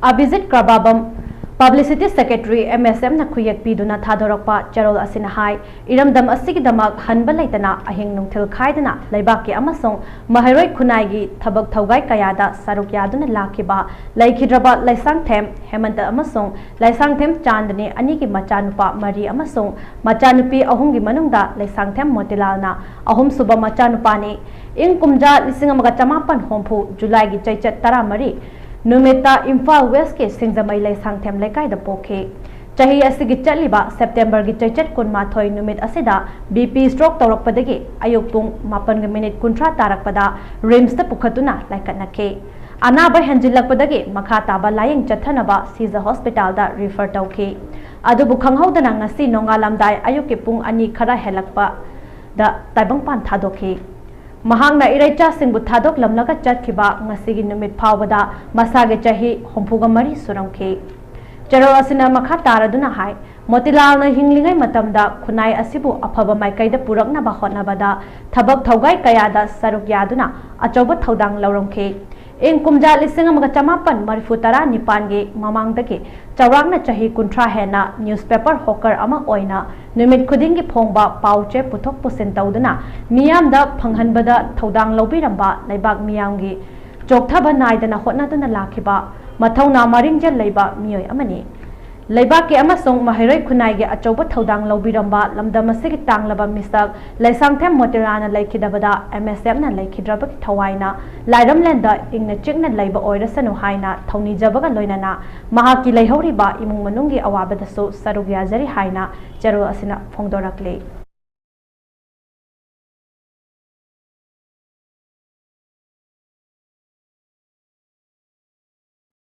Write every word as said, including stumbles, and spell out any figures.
ꯑꯚꯤꯖꯤꯠ ꯀ꯭ꯔꯕꯥꯕꯝ, Publicity Secretary, M S M ꯅ ꯈꯨꯌꯦꯛ ꯄꯤꯗꯨꯅ ꯊꯥꯗꯣꯔꯛꯄ ꯆꯦꯔꯣꯜ ꯑꯁꯤꯅ ꯍꯥꯏ, ꯏꯔꯝꯗꯝ ꯑꯁꯤꯒꯤꯗꯃꯛ ꯍꯟꯕ ꯂꯩꯇꯅ ꯑꯍꯤꯡ ꯅꯨꯡꯊꯤꯜ ꯈꯥꯏꯗꯅ ꯂꯩꯕꯥꯛꯀꯤ ꯑꯃꯁꯨꯡ ꯃꯍꯩꯔꯣꯏ ꯈꯨꯟꯅꯥꯏꯒꯤ ꯊꯕꯛ ꯊꯧꯒꯥꯏ ꯀꯌꯥꯗ ꯁꯔꯨꯛ ꯌꯥꯗꯨꯅ ꯂꯥꯛꯈꯤꯕ ꯂꯩꯈꯤꯗ꯭ꯔꯕ ꯂꯩꯁꯥꯡꯊꯦꯝ ꯍꯦꯃꯟꯇ ꯑꯃꯁꯨꯡ ꯂꯩꯁꯥꯡꯊꯦꯝ ꯆꯥꯟꯗꯅꯤ ꯑꯅꯤꯒꯤ ꯃꯆꯥꯅꯨꯄꯥ ꯃꯔꯤ ꯑꯃꯁꯨꯡ ꯃꯆꯥꯅꯨꯄꯤ ꯑꯍꯨꯝꯒꯤ ꯃꯅꯨꯡꯗ ꯂꯩꯁꯥꯡꯊꯦꯝ ꯃꯣꯇꯤꯂꯥꯜꯅ ꯑꯍꯨꯝꯁꯨꯕ ꯃꯆꯥꯅꯨꯄꯥꯅꯤ꯫ ꯏꯪ ꯀꯨꯝꯖꯥ ꯂꯤꯁꯤꯡ ꯑꯃꯒ ꯆꯃꯥꯄꯟ ꯍꯨꯝꯐꯨ ꯖꯨꯂꯥꯏꯒꯤ ꯆꯩꯆꯠ ꯇꯔꯥꯃꯔꯤ ꯅꯨꯃꯤꯠꯇ ꯏꯝꯐꯥꯜ ꯋꯦꯁꯀꯤ ꯁꯤꯡꯖꯃꯩ ꯂꯩꯁꯥꯡꯊꯦꯝ ꯂꯩꯀꯥꯏꯗ ꯄꯣꯛꯈꯤ꯫ ꯆꯍꯤ ꯑꯁꯤꯒꯤ ꯆꯠꯂꯤꯕ ꯁꯦꯞꯇꯦꯝꯕꯔꯒꯤ ꯆꯩꯆꯠ ꯀꯨꯟꯃꯥꯊꯣꯏ ꯅꯨꯃꯤꯠ ꯑꯁꯤꯗ B P stroke ꯇꯧꯔꯛꯄꯗꯒꯤ ꯑꯌꯨꯛ ꯄꯨꯡ ꯃꯥꯄꯟꯒ ꯃꯤꯅꯤꯠ ꯀꯨꯟꯊ꯭ꯔꯥ ꯇꯥꯔꯛꯄꯗ RIMSꯇ ꯄꯨꯈꯠꯇꯨꯅ ꯂꯥꯏꯀꯠꯅꯈꯤ꯫ ꯑꯅꯥꯕ ꯍꯦꯟꯖꯤꯜꯂꯛꯄꯗꯒꯤ ꯃꯈꯥ ꯇꯥꯕ ꯂꯥꯌꯦꯡ ꯆꯠꯊꯅꯕ ꯁꯤꯖ ꯍꯣꯁꯄꯤꯇꯥꯜꯗ refer ꯇꯧꯈꯤ꯫ ꯑꯗꯨꯕꯨ ꯈꯪꯍꯧꯗꯅ ꯉꯁꯤ ꯅꯣꯡꯉꯥꯜꯂꯝꯗꯥꯏ ꯑꯌꯨꯛꯀꯤ ꯄꯨꯡ ꯑꯅꯤ ꯈꯔ ꯍꯦꯜꯂꯛꯄꯗ ꯇꯥꯏꯕꯪꯄꯥꯟ ꯊꯥꯗꯣꯛꯈꯤ꯫ ꯃꯍꯥꯛꯅ ꯏꯔꯩꯆꯥꯁꯤꯡꯕꯨ ꯊꯥꯗꯣꯛꯂꯝꯂꯒ ꯆꯠꯈꯤꯕ ꯉꯁꯤꯒꯤ ꯅꯨꯃꯤꯠ ꯐꯥꯎꯕꯗ ꯃꯁꯥꯒꯤ ꯆꯍꯤ ꯍꯨꯝꯐꯨꯒ ꯃꯔꯤ ꯁꯨꯔꯝꯈꯤ꯫ ꯆꯦꯔꯣꯜ ꯑꯁꯤꯅ ꯃꯈꯥ ꯇꯥꯔꯗꯨꯅ ꯍꯥꯏ, ꯃꯣꯇꯤꯂꯥꯜꯅ ꯍꯤꯡꯂꯤꯉꯩ ꯃꯇꯝꯗ ꯈꯨꯟꯅꯥꯏ ꯑꯁꯤꯕꯨ ꯑꯐꯕ ꯃꯥꯏꯀꯩꯗ ꯄꯨꯔꯛꯅꯕ ꯍꯣꯠꯅꯕꯗ ꯊꯕꯛ ꯊꯧꯒꯥꯏ ꯀꯌꯥꯗ ꯁꯔꯨꯛ ꯌꯥꯗꯨꯅ ꯑꯆꯧꯕ ꯊꯧꯗꯥꯡ ꯂꯧꯔꯝꯈꯤ꯫ ꯏꯪ ꯀꯨꯝꯖꯥ ꯂꯤꯁꯤꯡ ꯑꯃꯒ ꯆꯃꯥꯄꯟ ꯃꯔꯤꯐꯨ ꯇꯔꯥ ꯅꯤꯄꯥꯟꯒꯤ ꯃꯃꯥꯡꯗꯒꯤ ꯆꯥꯎꯔꯥꯛꯅ ꯆꯍꯤ ꯀꯨꯟꯊ꯭ꯔꯥ ꯍꯦꯟꯅ newspaper hawker ꯑꯃ ꯑꯣꯏꯅ ꯅꯨꯃꯤꯠ ꯈꯨꯗꯤꯡꯒꯤ ꯐꯣꯡꯕ ꯄꯥꯎ ꯆꯦ ꯄꯨꯊꯣꯛ ꯄꯨꯁꯤꯟ ꯇꯧꯗꯨꯅ ꯃꯤꯌꯥꯝꯗ ꯐꯪꯍꯟꯕꯗ ꯊꯧꯗꯥꯡ ꯂꯧꯕꯤꯔꯝꯕ ꯂꯩꯕꯥꯛ ꯃꯤꯌꯥꯝꯒꯤ ꯆꯣꯛꯊꯕ ꯅꯥꯏꯗꯅ ꯍꯣꯠꯅꯗꯨꯅ ꯂꯥꯛꯈꯤꯕ ꯃꯊꯧꯅꯥ ꯃꯔꯤꯡꯖꯦꯜ ꯂꯩꯕ ꯃꯤꯑꯣꯏ ꯑꯃꯅꯤ꯫ ꯂꯩꯕꯥꯛꯀꯤ ꯑꯃꯁꯨꯡ ꯃꯍꯩꯔꯣꯏ ꯈꯨꯟꯅꯥꯏꯒꯤ ꯑꯆꯧꯕ ꯊꯧꯗꯥꯡ ꯂꯧꯕꯤꯔꯝꯕ ꯂꯝꯗꯝ ꯑꯁꯤꯒꯤ ꯇꯥꯡꯂꯕ ꯃꯤꯁꯛ ꯂꯩꯁꯥꯡꯊꯦꯝ ꯃꯣꯇꯤꯂꯥꯜꯅ ꯂꯩꯈꯤꯗꯕꯗ MSMꯅ ꯂꯩꯈꯤꯗ꯭ꯔꯕꯒꯤ ꯊꯋꯥꯏꯅ ꯂꯥꯏꯔꯝꯂꯦꯟꯗ ꯏꯪꯅ ꯆꯤꯛꯅ ꯂꯩꯕ ꯑꯣꯏꯔꯁꯅꯨ ꯍꯥꯏꯅ ꯊꯧꯅꯤꯖꯕꯒ ꯂꯣꯏꯅꯅ ꯃꯍꯥꯛꯀꯤ ꯂꯩꯍꯧꯔꯤꯕ ꯏꯃꯨꯡ ꯃꯅꯨꯡꯒꯤ ꯑꯋꯥꯕꯗꯁꯨ ꯁꯔꯨꯛ ꯌꯥꯖꯔꯤ ꯍꯥꯏꯅ ꯆꯦꯔꯣꯜ ꯑꯁꯤꯅ ꯐꯣꯡꯗꯣꯔꯛꯂꯤ꯫